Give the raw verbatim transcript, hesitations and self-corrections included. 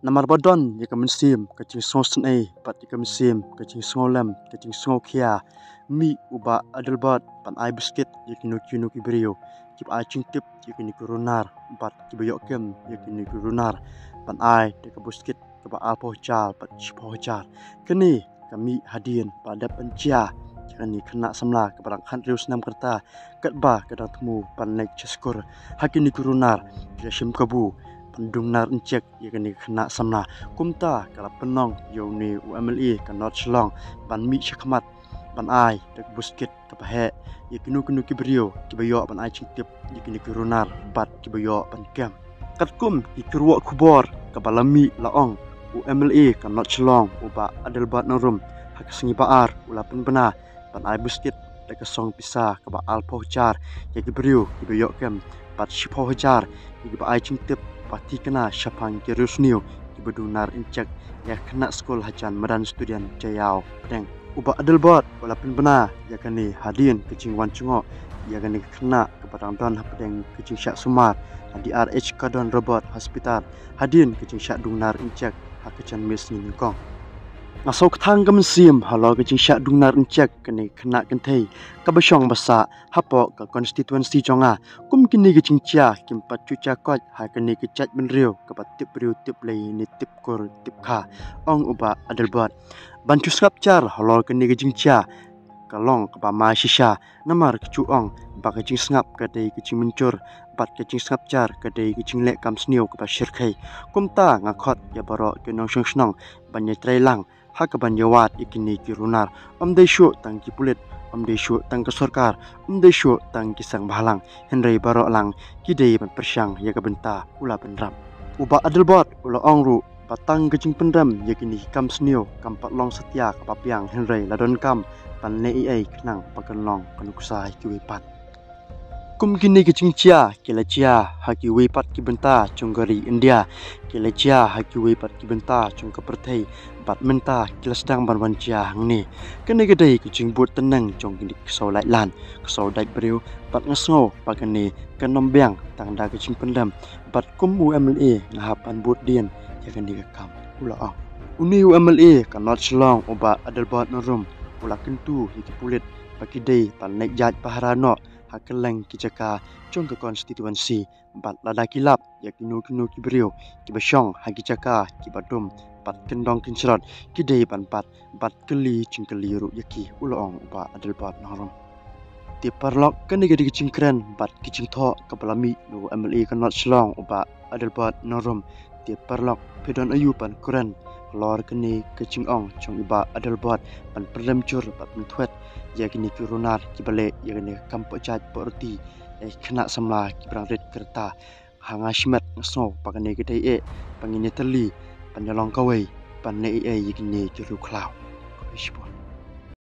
Namar ba don ïa ka mynsiem ka jingsngewsynei bad ïa ka mynsiem ka jingsngewlem ka jingsngewkhia, mih u Bah Adelbert ban ai buskit ïa kino kino ki briew kiba ai jingtip ïa kino ki runar bad kiba ïoh kem ïa kino ki runar ban ai da ka buskit kaba arphew hajar bad shiphew hajar. Kane ka mih hadien ba la dep ban jia ïa kane ka khynnah samla kaba dang khathynriew snem ka rta, katba ka dang thmu ban leit sha skul. Ha kine ki runar ki la shim kabu ban dung nar injek ïa kane ka khynnah samla. Kumta ka la pynlong ïa une u M L A ka North Shillong ban mih sha khmat ban ai da ka buskit kaba heh ïa kino kino ki briew kiba ïoh ban ai jingtip ïa kine ki runar bad kiba ïoh ban kem. Katkum ki kyrwoh khubor kaba la mih, la ong u M L A ka North Shillong u Bah Adelbert Nongrum ha ka sngi ba ar u la pynbna ban ai buskit da ka song pisa kaba arphew hajar ïa ki briew kiba ïoh kem bad shiphew hajar ïa kiba ai jingtip ba thikna shaphang ki riewsniew kiba dung nar injek ïa ka khynnah skul hajan madan student Jaiaw Pdeng. U Bah Adelbert u la pynbna ïa kane hadien ka jingwan jngoh ïa kane ka khynnah kaba dang don hapdeng ka jingshah sumar ha D R H Kardon Robert Hospital hadien ka jingshah dung nar injek ha ka janmiet sngi nyngkong. Nga sngewkthang ka mynsiem halor ka jingshah dung nar injek kane ka khynnah kynthei kaba shong ba sah hapoh ka constituency jong nga. Kum kine ki jingjia kim pat shu jia koit ha kane ka jaitbynriew kaba tip briew tip lei ne tip kur tip kha, ong u Bah Adelbert. Ban shu sngap jar halor kane ka jingjia ka long kaba ma shisha, namar ka ju ong ba ka jingsngap ka dei ka jingmynjur bad ka jingsngap jar ka dei ka jingleh kam sniew kaba shyrkhei. Kumta nga khot ïa baroh ki nongshong shnong ban ïatrei lang ha kaban ïawad ïa kine ki runar. Ym dei shuh tang ki pulit, ym dei shuh tang ka sorkar, ym dei shuh tang ki seng bhalang, hynrei baroh lang ki dei ban pyrshang ïa ka bynta, u la pynrap. U Bah Adelbert u la ong ruh ba tang ka jingpynrem ïa kine ki kam sniew kam pat long satia kaba biang, hynrei la donkam ban leh ei ei khnang ba kan long ka nuksa ïa kiwei pat. Kum kine ki jingjia ki la jia ha kiwei pat ki bynta jong ka ri India, ki la jia ha kiwei pat ki bynta jong ka pyrthei, bad mynta ki la sdang ban wan jia hangne. Kane ka dei ka jingbud tneng jong kine ki ksew laitlan, ksew dait briew, bad nga sngew ba kane kan ym biang tang da ka jingpynrem, bad kum u M L A nga hap ban bud dien ïa kane ka kam, u la ong. Une u M L A ka North Shillong u Bah Adelbert Nongrum u la kyntu ïa ki pulit ba ki dei ban leit ïaid pahara noh ha kylleng ki jaka jong ka constituency, bad lada ki lap ïa kino kino ki briew kiba shong ha ki jaka kiba dum bad kyndong kynshrot, ki dei ban bat bad kylli jingkylli ruh ïa ki, u la ong u Bah Adelbert Nongrum. Te paralok, kane ka dei ka jingkren bad ka jingthoh kaba la mih na u M L A ka North Shillong u Bah Adelbert Nongrum. Te paralok, phi don aïu ban kren halor kane ka jingong jong i Bah Adelbert ban pynrem jur bad pynthwet ïa kine ki runar kiba leh ïa kane ka kam poh jait poh riti ïa ki khynnah samla kiba dang rit ka rta? Ha nga shimet nga sngew ba kane ka dei eh ba ngin ïatylli ban ïalong kawei ban leh ei ei ïa kine ki riew khlaw. Khublei shibun.